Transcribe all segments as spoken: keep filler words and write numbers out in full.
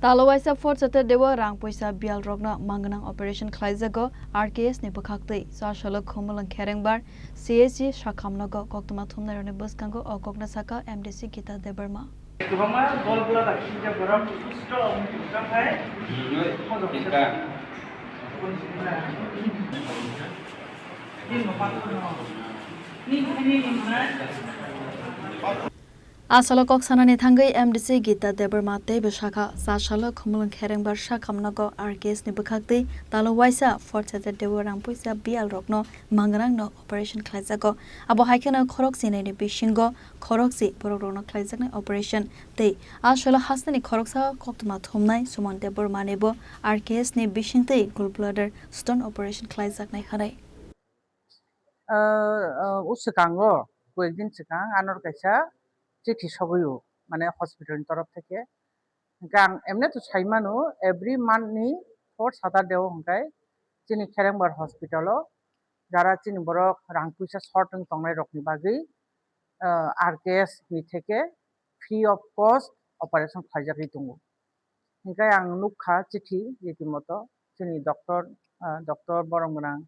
Talo waisa fourth Saturday o rang puisa biyal rokno mangnang operation khlaijago R K S ni bwkhaktwi. Chasalo Khumulwng Kherengbar C H C sakhamnogo koktwma thumnairokni bwskango o kokno saka M D C Gita Debbarma. Kwbangma gol bladder sijak borok susto wngkha hai. Asalo kok sanani thangwi M D C Gita Debbarma teibo sakha, chasalo Khumulwng Kherengbar sakhamnogo R K S ni bwkhaktwi talo waisa fourth Saturday o rang puisa biyal rokno mangnangno operation khlaijago. Abo hai kheno khorok chinaini bisingo khorokse borok rokno khlaijaknai operation tei asalo hasteni khoroksa koktwma thumnai Suman Debbarmanibo R K S ni bisingtwi gallbladder stone operation khlaijaknai hwnwi. Ah, ah, o swkango, koyekdin swkang anor kaisa chithi sogwi o, mane hospital ni torof theke. Hwnkhe ang emne to sai mano, every month ni fourth Saturday o hwnkhe chini Kherengbar hospital o jara chini borok rang puisa short wng tongnai rokni bagwi, ah, R K S ni theke free of cost operation khlaijagwi tongo. Hingke ang nukha chithi, ritimoto chini doctor, ah, doctor borok gwnang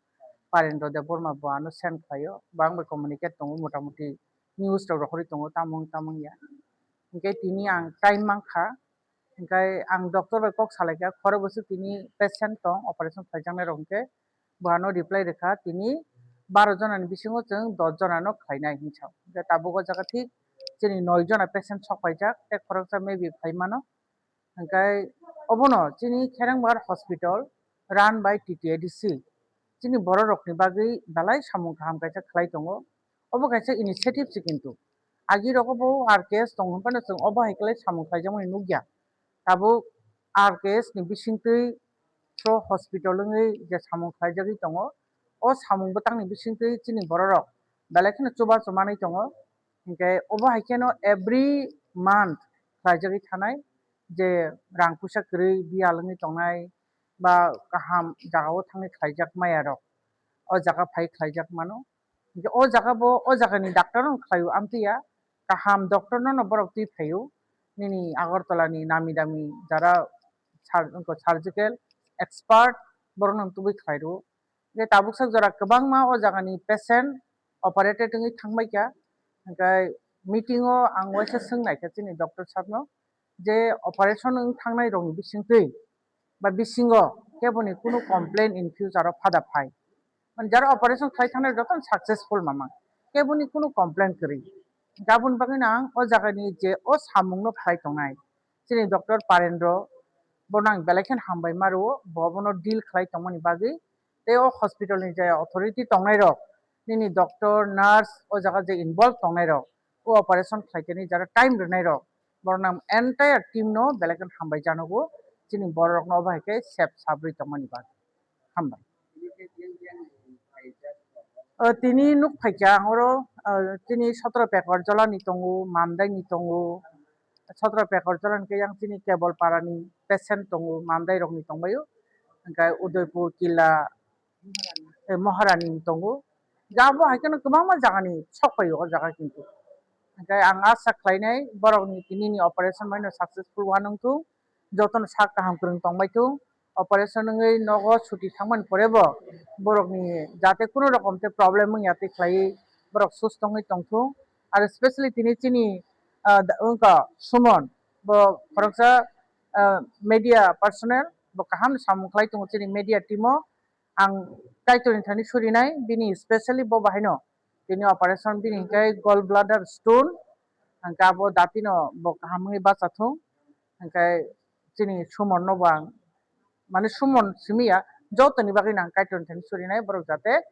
Parendra Debbarma bo ano send khlaio, bo ang bai communicate tongo, motamuti news rok rohorwi tongo, tamo wng tamo wngya. Hingke tini ang time mankha, hingke ang doctor bai kok salaikha, khorok bwswk tini patient tong, operation khlaijaknai rok hingke bo ano reply rwkha, tini baro jona ni bisingo chwng dos jona no khlainai hinwi sao. Hingke tabuk o jaga thik chini noi jona patient sok paijak, tei khoroksa maybe phai mano. Hingke obono chini Kherengbar Hospital run by T T A D C. Chini borok rokni bagwi belai samung kaham kaisa khlai tongo. Obo kaisa initiative se kintu. Agi rogo bo R K S tong hwn phano chwng obo hai khlai samung khlaijakmani nukya. Tabuk R K S ni bisingtwi pro hospital wngwi je samung khlaijagwi tongo. O samung bwtangni bisingtwi chini bororok belai kheno chubachu manwi tongo. Hingke obo hai kheno every month khlaijagwi thanai. Je rang puisa kwrwi biyal wngwi tongnai ba kaham jagao thangwi khlaijak maya rok o jaga phai khlaijak mano. Hingke o jaga bo o jaga ni doctor no khlaio amtwi ya, kaham doctor no no borok twi phaio. Nini Agartala ni nami dami jara sar-, wngkha surgical expert borok no tubui khlai rwo. Je tabuk sak jora kwbangma o jaga ni patient operated wngwi thangbai kha. Hingke meeting o ang waisa swng nai kha chini doctor sir no, je operation wng thangnai rok ni bisingtwi ba bisingo keboni kunu complain in future o phada phai. Mane jara operation khlai thangnai jotono successful mama. Keboni kunu complain kwrwi. Aboni bagwino ang o jagani je o samungno khlai tongnai. Chini doctor Parendro, bono ang belai kheno hambai ma rwo, bo bono deal khlai tongmani bagwi. Tei o hospital ni je authority tongnai rok, nini doctor, nurse, o jaga je involve tongnai rok, o operation khlai tini jara time rwnai rok, borok nang entire team no belai kheno hambai janogo, chini borok rok no obo hai khe sep sabrwi tongmani bagwi. Hambai. O, tini nuk phaikha ang oro, o, chini sotro Pekorjala ni tongo, Mandai ni tongo, sotro Pekorjala ni khe yang chini Kebolpara ni patient tongo, Mandai rok ni tongbaio, hingkhe Udaipur, Killa, eh, Maharani ni tongo. Jabo hai kheno kwbangma jagani sok phaio o jaga kintu. Hingkhe ang asa khlainai borokni tinini operation maino successful wanwng thung, jotono sak kaham kwrwng tongbai thung. Operation wngwi nogo chuti thangmani pore bo borokni jate kunu rokom tei problem wngya tei khlaiwi borok susto wngwi tongthung. Aro specially tini chini, ah, da-, wngkha Suman, bo khoroksa, ah, media personnel, bo kaham samung khlai tongo chini media team o. Ang Kaitorni thani surinai, bini specially bo bahaino tini operation, bini hingkhe gall bladder stone, hingkhe abo datino bo kaham wngwi bacha thung, hingkhe chini Suman no bo ang, mane Suman simi ya, jotoni bagwi no ang Kaitorni thani surinai, borok jate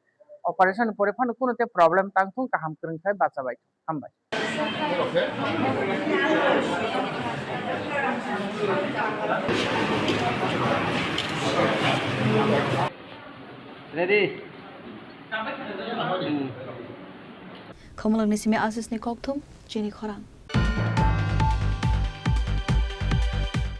operation ni pore phano kunu te problem tang thung, kaham kwrwng khai bacha bai thung. Hambai. Ready? Hmm. Khumulwngni simi Asisni kokthum, chini khorang.